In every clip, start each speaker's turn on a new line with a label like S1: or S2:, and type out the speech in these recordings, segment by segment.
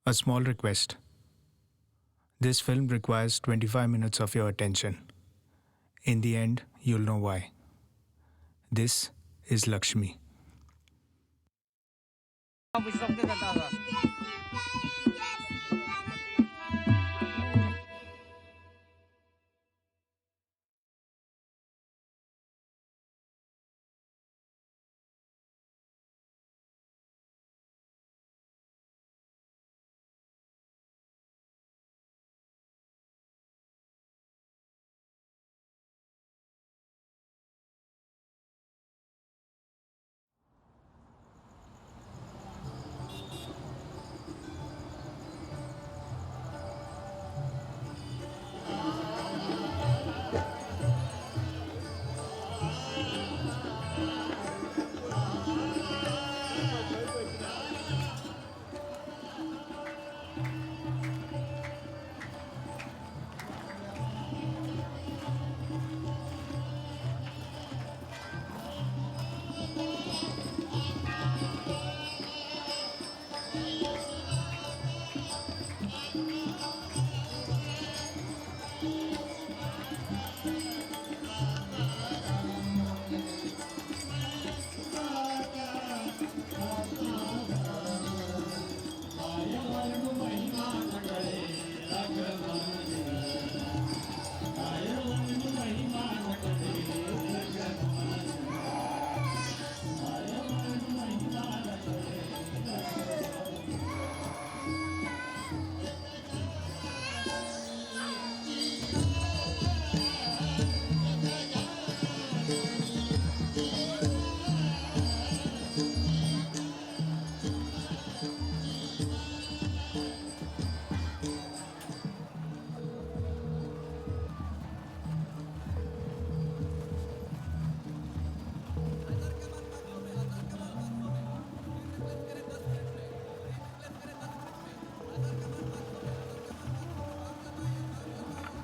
S1: A small request. This film requires 25 minutes of your attention. In the end, you'll know why. This is Lakshmi.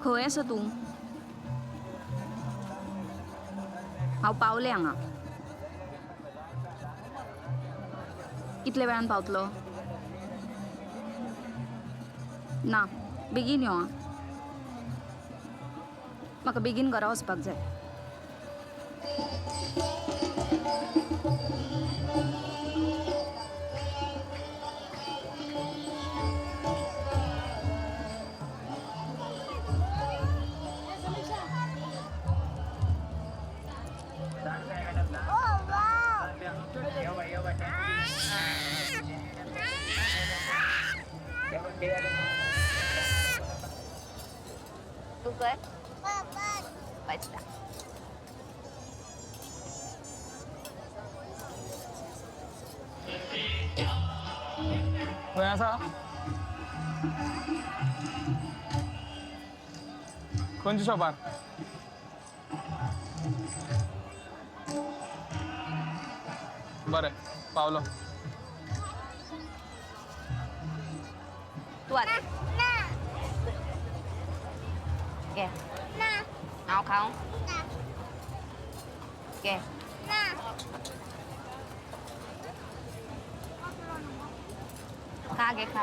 S2: खंय आसा तूं? हांव पावलें हांगा. कितल्या वेळान पावतलो? ना, बेगीन यो आं. म्हाका बेगीन घरा वचपाक जाय. तूं कर. बसता.
S3: खंय आसा? खंयच्या शॉपार? बरें, पावलो.
S2: तूं आतां घे. हांव खावं? घे. खा गे, खा.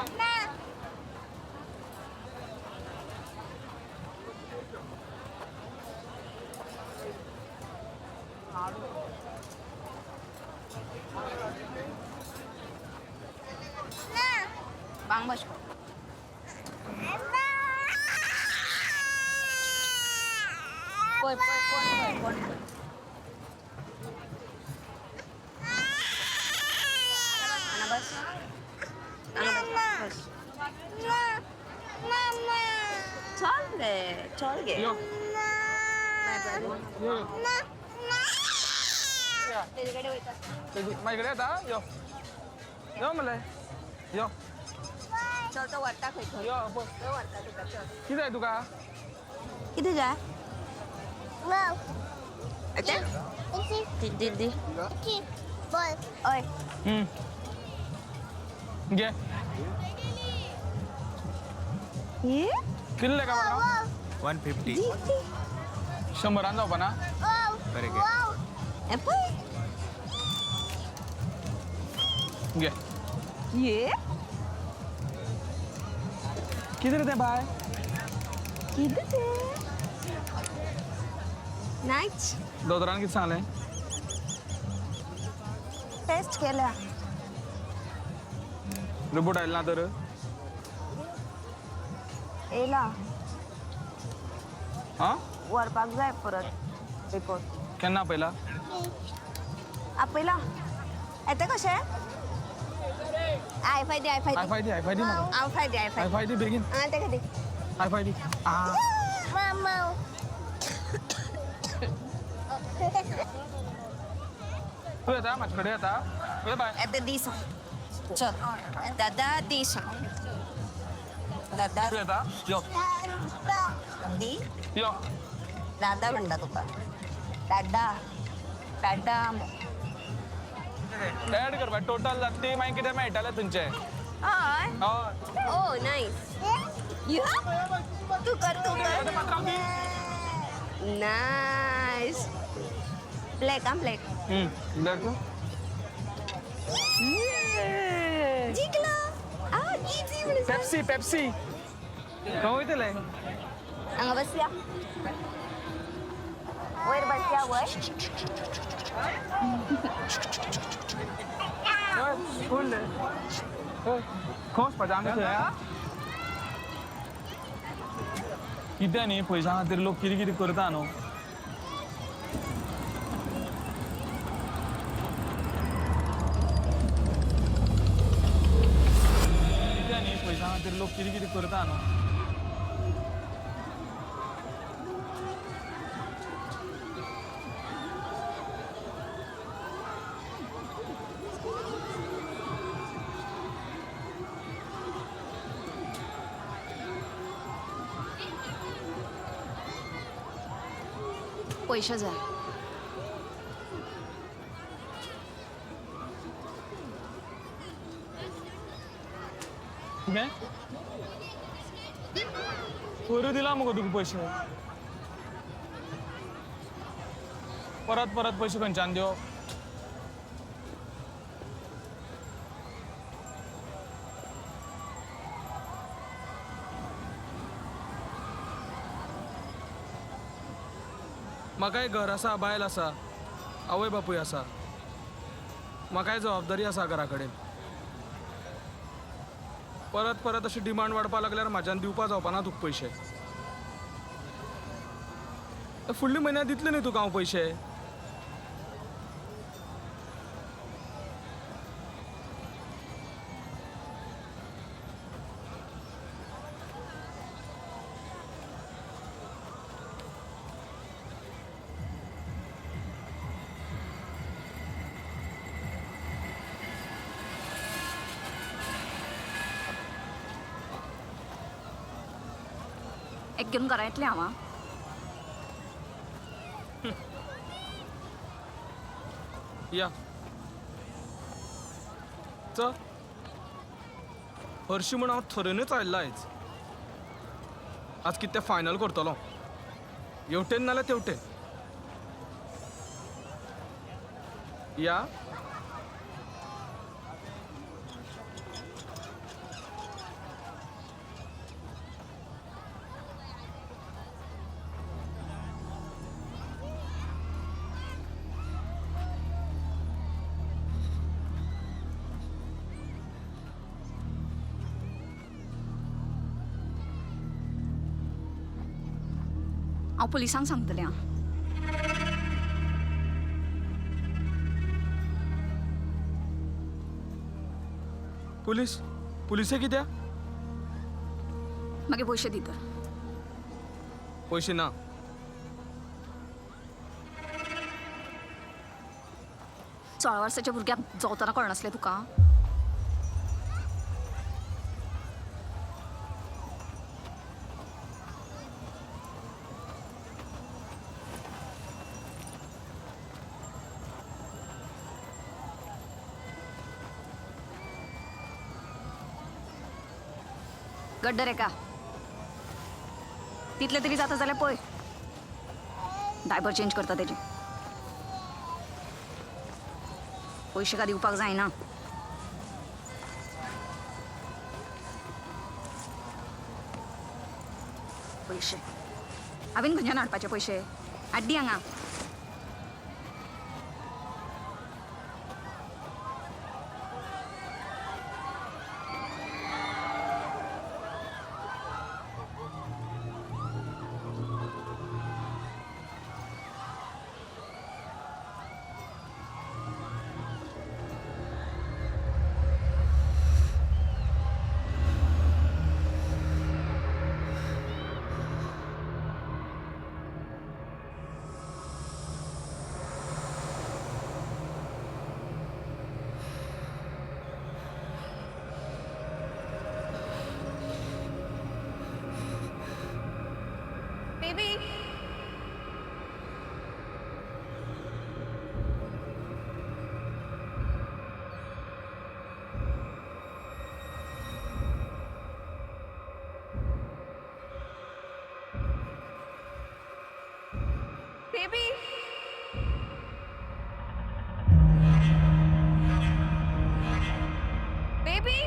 S2: बांग बस. पळय पळय कोण पळय कोण पळय. हांगा बस, हांगा बस, बस. चल रे, चल गे.
S3: यो. यो.
S2: तेजे कडेन वयता.
S3: माझ्या कडे येता. यो यो म्हणलें, यो.
S2: चल, तो व्हरता खंय थंय.
S3: यो पळय.
S2: थंय व्हरता तुका, चल.
S3: कितें जाय तुका?
S2: कितें जाय? दी दी दी. हय.
S3: घे. कितले का बरं?
S1: 150.
S3: शंभरान जावपा ना?
S1: बरें, घे.
S2: हें पळय.
S3: घे.
S2: ये.
S3: कितें रे तें बाय?
S2: कितें तें? नायच.
S3: दोतोरान कितें सांगलें?
S2: टेस्ट केल्या.
S3: रिपोर्ट आयलो ना तर?
S2: येयला.
S3: आं?
S2: व्हरपाक जाय परत रिपोर्ट.
S3: केन्ना आपयला?
S2: आपयला. येता कशें? I five the, I five.
S3: I five the, I five the म्हाका.
S2: हांव five the, I
S3: I
S2: five.
S3: Five दी बेगीन.
S2: आं, तेका दी.
S3: I five दी. आं.
S2: मामा.
S3: तूं येता म्हाजे कडेन येता? ये बाय.
S2: येता दी सांग. चल दादा, दी सांग दादा.
S3: तूं येता? यो.
S2: दी.
S3: यो.
S2: दादा म्हणटा तुका. दादा, दादा.
S3: ऍड कर बाय, टोटल जाता ती मागीर कितें मेळटलें तुमचें.
S2: हय.
S3: हय.
S2: ओ नायस. तूं कर, तूं कर.
S3: पात्रांव दी.
S2: नायस. ब्लॅक आं, ब्लॅक.
S3: ब्लॅक.
S2: जिंकलो. आ, इजी म्हणून.
S3: Pepsi, Pepsi. खंय वयतले?
S2: हांगा बसया, वयर बसया, वयर.
S3: हय, कोण रे? हय, खंय वचपाचें आमी? थंय कितें न्ही, पयशां खातीर लोक कितें कितें करता न्हू. कितें न्ही, पयशां खातीर लोक कितें कितें करता न्हू.
S4: पयशे जाय.
S3: तुवें पयरू दिला मुगो तुका पयशे. परत परत पयशे खंयच्यान दिवप? म्हाकाय घर आसा, बायल आसा, आवय बापूय आसा. म्हाकाय जबाबदारी आसा घरा कडेन. परत परत अशी डिमांड वाडपा लागल्यार म्हाज्यान दिवपा जावपा ना तुका पयशे. फुडल्या म्हयन्याक दितले न्ही तुका हांव पयशे.
S4: एक घेवन घरा येतलें हांव आं.
S3: या, चल. हरशीं म्हूण हांव थरनूच आयिल्लो आयज. आज कितें तें फायनल करतलो, हेवटेन नाल्यार तेवटेन. या.
S4: हांव पुलिसांक सांगतलें आं.
S3: पुलीस? पुलिसे कित्याक?
S4: मागीर पयशे दी तर.
S3: पयशे ना.
S4: 16 वर्साच्या भुरग्याक जोवतना कळनासलें तुका? गड्डर एका तितले तरी जाता जाल्यार पळय. डायपर चेंज करता तेजे. पयशे का दिवपाक जायना. पयशे हांवें खंयच्यान हाडपाचे पयशे? हाड्डी हांगा.
S2: Baby. Baby. Baby.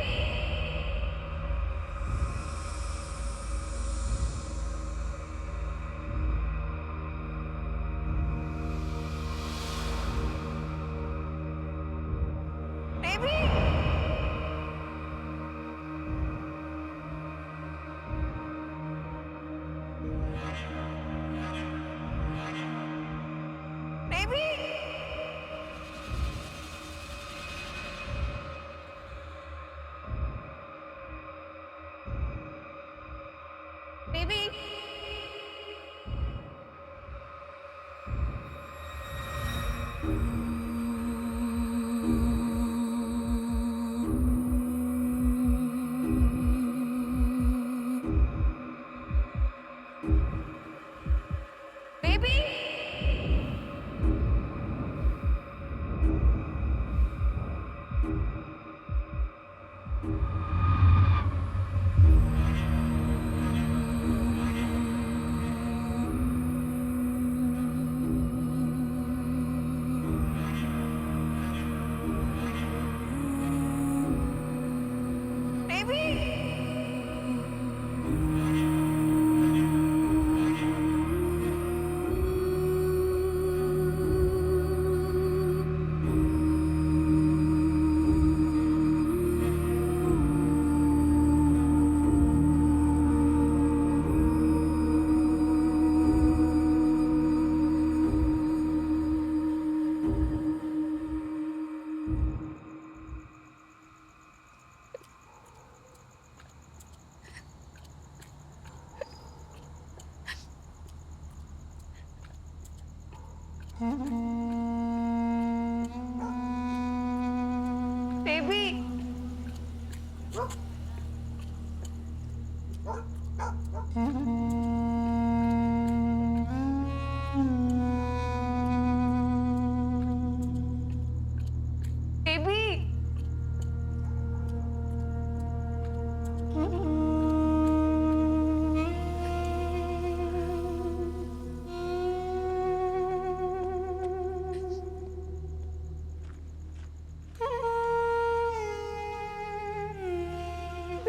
S2: Baby. Baby. Baby. Baby. Baby. Baby. Baby.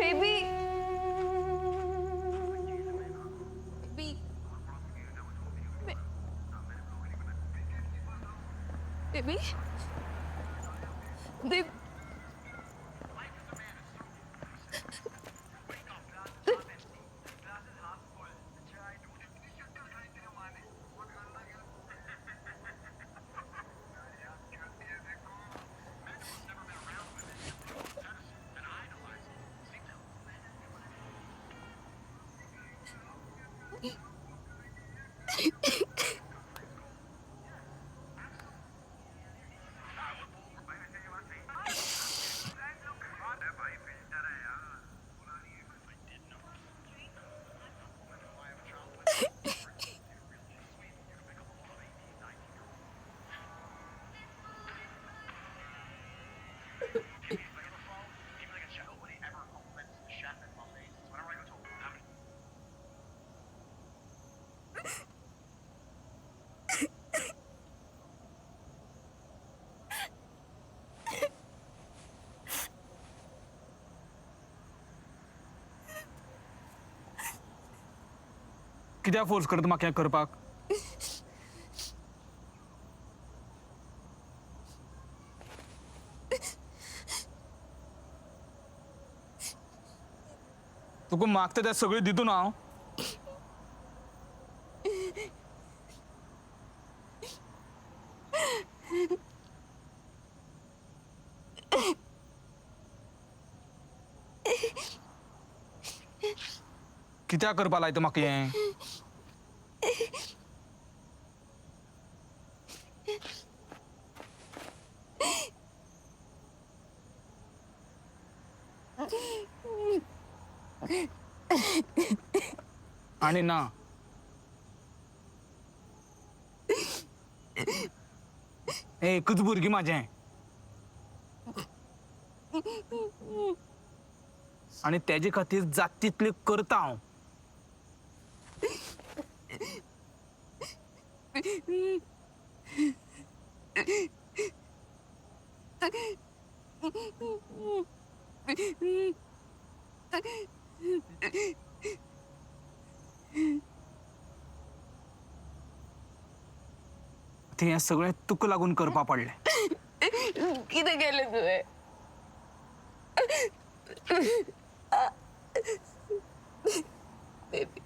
S2: Baby. Baby. Baby. Baby.
S3: कित्याक फोर्स करता म्हाका हें करपाक? तुका मागता तें सगळें दितू ना हांव. कित्याक करपा लायता म्हाका हें? आनी ना, हें एकूच भुरगें म्हाजें आनी तेजे खातीर जाता तितलें करता हांव. आतां हें सगळें तुका लागून करपा पडलें.
S2: कितें केलें तुवें? बेबी,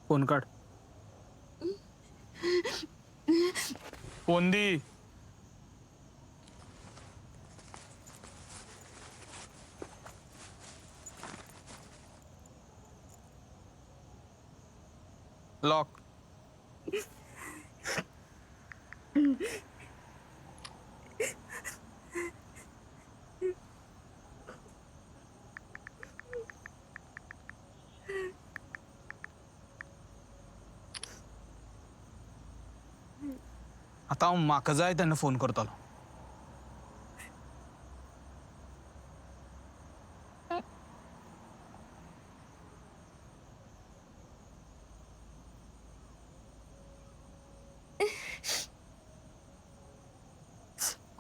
S3: फोन काड, फोन दी. लॉक. आतां हांव म्हाका जाय तेन्ना फोन करतलो.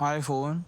S3: आयफोन.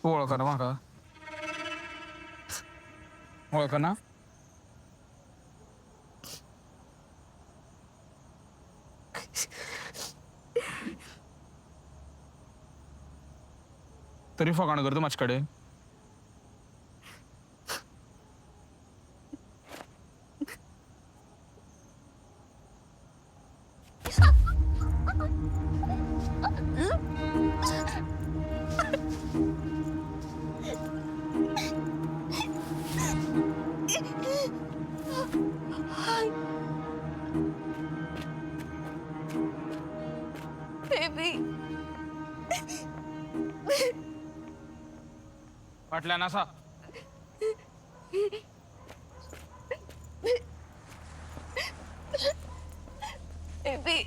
S3: तूं वळखना म्हाका? वळखना? तरी फकाणां करता म्हाजे कडेन?
S2: बेबी.
S3: फाटल्यान आसा.
S2: बेबी.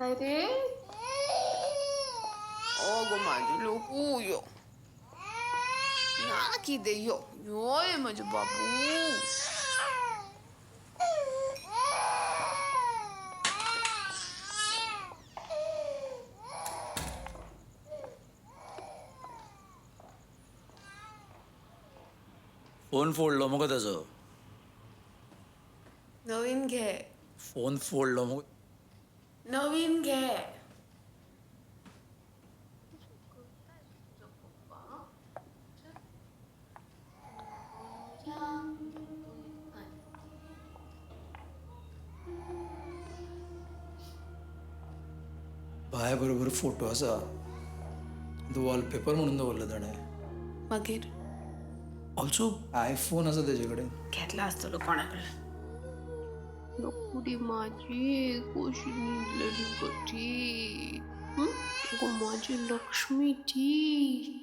S5: काय रे? ओ गो माझे लोकू, यो ना कितें, यो योय म्हजे बाबू.
S6: फोन फोडलो मगो ताजो.
S5: नवीन घे.
S6: फोन फोडलो मगो.
S5: नवीन घे.
S6: बाय बरोबर फोटो आसा, वॉलपेपर म्हणून दवरला ताणें.
S5: मागीर?
S6: ऑल्सो आयफोन आसा तेजे कडेन.
S5: घेतला आसतलो कोणा कडल्यान. नकुडी माझी कशी न्हिदलेली गती. गो माझी लक्ष्मी ती.